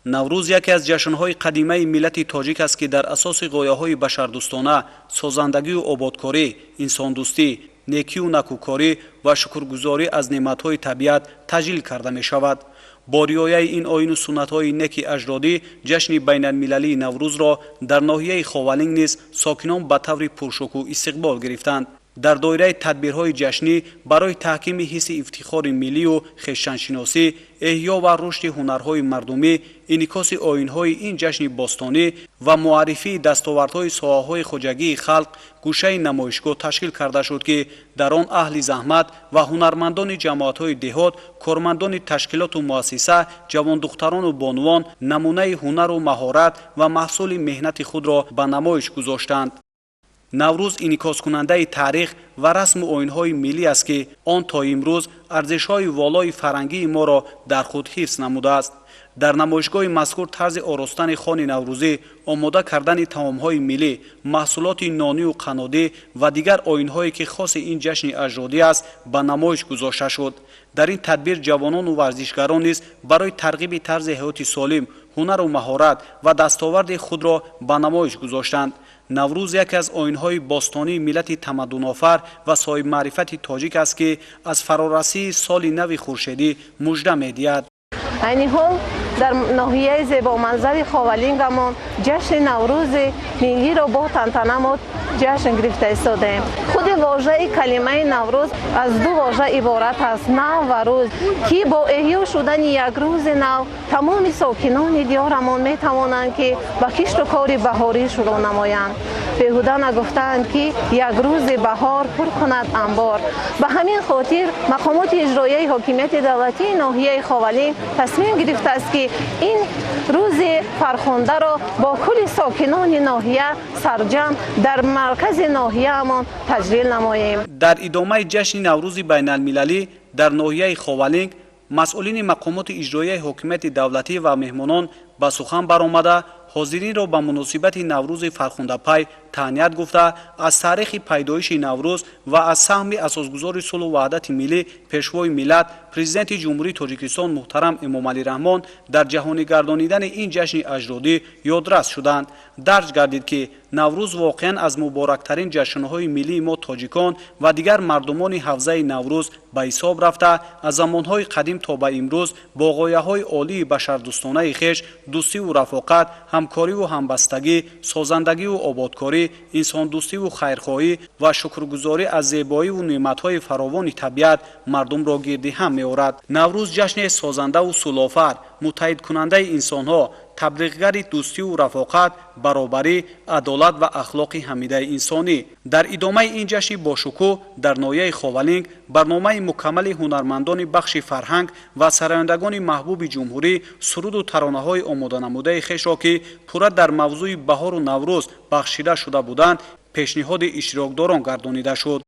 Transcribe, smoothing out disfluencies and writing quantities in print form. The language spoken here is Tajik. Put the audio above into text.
Наврӯз яке аз ҷашнҳои қадимаи миллати тоҷик аст, ки дар асоси ғояҳои башардӯстона, созандагию ободкорӣ, инсондӯстӣ, некию накӯкорӣ ва шукргузорӣ аз неъматҳои табиат таҷлил карда мешавад. Бо риояи ин оину суннатҳои неки аҷдодӣ, ҷашни байналмилалии Наврӯзро дар ноҳияи Ховалинг низ сокинон ба таври пуршукӯҳ истиқбол гирифтанд. Дар доираи тадбирҳои ҷашнӣ барои таҳкими ҳисси ифтихори миллию хештаншиносӣ, эҳё ва рушди ҳунарҳои мардумӣ, инъикоси оинҳои ин ҷашни бостонӣ ва муаррифии дастовардҳои соҳаҳои хоҷагии халқ, гӯшаи намоишгоҳ ташкил карда шуд, ки дар он аҳли заҳмат ва ҳунармандони ҷамоатҳои деҳот, кормандони ташкилоту муассиса, ҷавондухтарону бонувон намунаи ҳунару маҳорат ва маҳсули меҳнати худро ба намоиш гузоштанд. Наврӯз инъикоскунандаи таърих ва расму оинҳои миллӣ аст, ки он то имрӯз арзишҳои волои фарҳангии моро дар худ ҳифз намудааст. Дар намоишгоҳи мазкур тарзи оростани хони наврӯзӣ, омода кардани таомҳои миллӣ, маҳсулоти нонию қаннодӣ ва дигар оинҳое, ки хоси ин ҷашни аҷдодӣ аст, ба намоиш гузошта шуд. Дар ин тадбир ҷавонону варзишгарон низ барои тарғиби тарзи ҳаёти солим, ҳунару маҳорат ва дастоварди худро ба намоиш гузоштанд. Наврӯз яке аз оинҳои бостонии миллати тамаддунофар ва соҳибмаърифати тоҷик аст, ки аз фарорасии соли нави хуршедӣ мужда медиҳад. Айни ҳол дар ноҳияи зебоманзари Ховалингамон ҷашни Наврӯзи миллиро бо тантана мо ҷашн гирифта истодаем. Худи вожаи калимаи Наврӯз аз ду вожа иборат аст: нав ва рӯз, ки бо эҳё шудани як рӯзи нав тамоми сокинони диёрамон метавонанд, ки ба кишту кори баҳорӣ шурӯъ намоянд. Беҳуда нагуфтаанд, ки як рӯзи баҳор пур кунад анбор. Ба ҳамин хотир мақомоти иҷроияи ҳокимияти давлатии ноҳияи Ховалинг тасмим гирифтааст, ки ин рӯзи фархундаро бо кулли сокинони ноҳия сарҷамъ дар маркази ноҳияамон таҷлил намоем. Дар идомаи ҷашни Наврӯзи байналмилалӣ дар ноҳияи Ховалинг масъулини мақомоти иҷроияи ҳокимияти давлатӣ ва меҳмонон ба сухан баромада, ҳозиринро ба муносибати Наврӯзи фархундапай таҳният гуфта, аз таърихи пайдоиши Наврӯз ва аз саҳми асосгузори сулҳу ваҳдати миллӣ, Пешвои миллат, Президенти Ҷумҳурии Тоҷикистон муҳтарам Эмомалӣ Раҳмон дар ҷаҳонигардонидани ин ҷашни аҷдодӣ ёдрас шуданд. Дарҷ гардид, ки Наврӯз воқеан аз муборактарин ҷашнҳои миллии мо тоҷикон ва дигар мардумони ҳавзаи Наврӯз ба ҳисоб рафта, аз замонҳои қадим то ба имрӯз бо ғояҳои олии башардӯстонаи хеш дӯстиву рафоқат, ҳамкориву ҳамбастагӣ, созандагиву ободкорӣ, инсондӯстиву хайрхоҳӣ ва шукргузорӣ аз зебоиву неъматҳои фаровони табиат мардумро гирди ҳам меорад. Наврӯз ҷашне созандаву сулҳофар, муттаҳидкунандаи инсонҳо, таблиғгари дӯстиву рафоқат, баробарӣ, адолат ва ахлоқи ҳамидаи инсонӣ. Дар идомаи ин ҷашни бошукӯҳ дар ноҳияи Ховалинг барномаи мукаммали ҳунармандони бахши фарҳанг ва сарояндагони маҳбуби ҷумҳурӣ суруду таронаҳои омоданамудаи хешро, ки пурра дар мавзӯи баҳору Наврӯз бахшида шуда буданд, пешниҳоди иштирокдорон гардонида шуд.